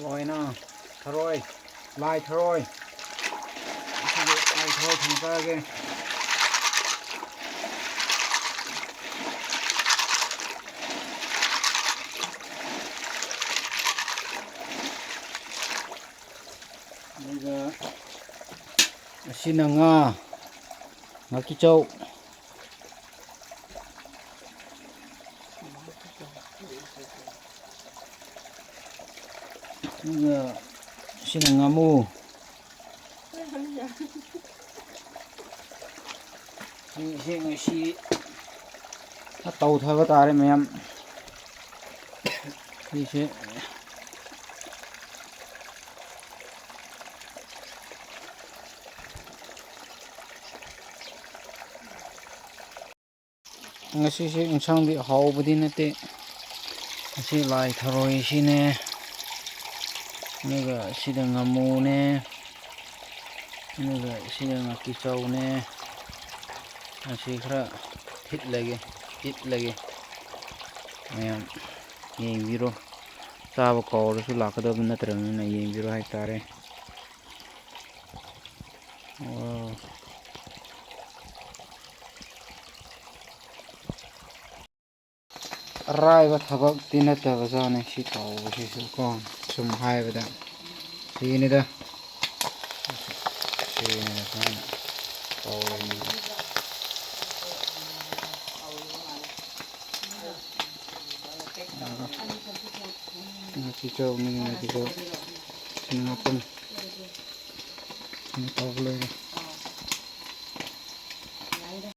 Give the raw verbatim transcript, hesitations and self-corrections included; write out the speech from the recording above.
ꯂꯣꯏꯅ ꯊꯔꯣꯏ, ꯂꯥꯏ ꯊꯔꯣꯏ꯫ ꯉꯁꯤꯗꯤ ꯂꯥꯏ ꯊꯔꯣꯏ ꯊꯣꯡ ꯆꯥꯒꯦ꯫ ꯑꯗꯨꯒ ꯑꯁꯤꯅ ꯉꯥ, ꯉꯥꯀꯤꯆꯧ꯫ ꯑꯗꯨꯒ ꯁꯤꯅ ꯉꯥꯃꯨ꯫ ꯁꯤ, ꯁꯤ ꯉꯁꯤ ꯇꯧꯊꯕ ꯇꯥꯔꯦ ꯃꯌꯥꯝ꯫ ꯁꯤꯁꯦ ꯉꯁꯤꯁꯦ ꯏꯟꯁꯥꯡꯗꯤ ꯍꯥꯎꯕꯗꯤ ꯅꯠꯇꯦ꯫ ꯉꯁꯤ ꯂꯥꯏ ꯊꯔꯣꯏꯁꯤꯅꯦ, ꯑꯗꯨꯒ ꯁꯤꯗ ꯉꯥꯃꯨꯅꯦ, ꯑꯗꯨꯒ ꯁꯤꯗ ꯉꯥꯀꯤꯆꯧꯅꯦ꯫ ꯉꯁꯤ ꯈꯔ ꯊꯤꯠꯂꯒꯦ, ꯏꯠꯂꯒꯦ꯫ ꯃꯌꯥꯝ ꯌꯦꯡꯕꯤꯔꯣ꯫ ꯆꯥꯕ ꯀꯥꯎꯔꯁꯨ ꯂꯥꯛꯀꯗꯕ ꯅꯠꯇ꯭ꯔꯕꯅꯤꯅ ꯌꯦꯡꯕꯤꯔꯣ ꯍꯥꯏꯇꯥꯔꯦ꯫ ꯑꯣ꯫ ꯑꯔꯥꯏꯕ ꯊꯕꯛꯇꯤ ꯅꯠꯇꯕꯖꯥꯠꯅꯤ ꯁꯤ ꯇꯧꯕꯁꯤꯁꯨ ꯀꯣ, ꯁꯨꯝ ꯍꯥꯏꯕꯗ꯫ ꯁꯤꯅꯤꯗ꯫ ꯁꯤꯅꯤꯗ ꯑꯩꯈꯣꯏꯅ ꯇꯧꯔꯤꯁꯤ꯫ ꯉꯥꯀꯤ ꯆꯧ, ꯃꯤꯒꯤ ꯉꯥꯀꯤ ꯆꯧ꯫ ꯁꯤꯅ ꯉꯥꯄꯨꯝ꯫ ꯁꯤꯅ ꯇꯧꯕ ꯂꯣꯏꯔꯦ꯫